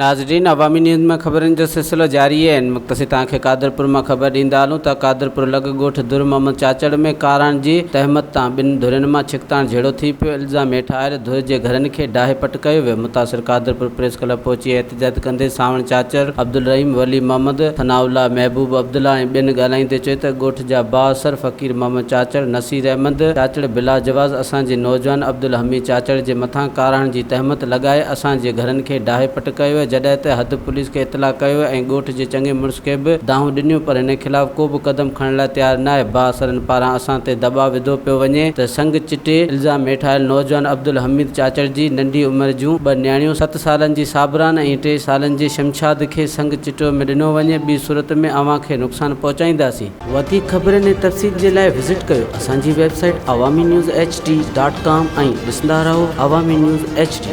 ناظرين عوامي نيوز ۾ خبرن جو سلسلو جاري آهي ان وقت اسين توهان کي قادرپور مان خبر ڏيندا هلون ته قادرپور لڳ ڳوٺ در محمد چاچڙ ۾ ڪاراڻ جي تهمت تان ٻن ڌرين مان ڇڪتاڻ جهيڙو ٿي پيو الزام هيٺ آيل ڌر جي گهرن کي ڊاهي پٽ ڪيو ويو متاثر قادرپور پريس ڪلب پهچي احتجاج ڪندي سانوڻ چاچڙ، عبدالرحيم، ولي محمد، ثناء الله، محبوب عبدالله ۽ ٻين ڳالهائيندي چيو ته ڳوٺ جا بااثر فقير محمد چاچڙ، نصير احمد چاچڙ بلاجواز اسان جي نوجوان عبدالحميد چاچڙ جي مٿان ڪاراڻ جي تهمت لڳائي اسان جي گهرن کي ڊاهي پٽ ڪيو جڏهن ته حد پوليس کي اطلاع ڪيو ۽ ڳوٺ جي چڱي مڙس کي به دانهون ڏنيون پر هن خلاف ڪو به قدم کڻڻ لاء تيار ناهي بااثرن پاران اسان تي دٻاء وڌو پيو وڃي ته سنگ چٽي الزام هيٺ آيل نوجوان عبدالحميد چاچڙ جي ننڍي عمر جون ٻه نياڻيون ست سالن جي صابران ۽ ٽي سالن جي شمشاد کي سنگ چٽو ۾ ڏنو وڃي ٻي صورت ۾ اوهان کي نقصان پهچائينداسين. وڌيڪ خبرن ۽ تفصيل جي لاء وزٽ ڪيو اسان جي website Awami news H D dot com ۽ ڏسندا رهو عوامي نيوز ايڇ ڊي.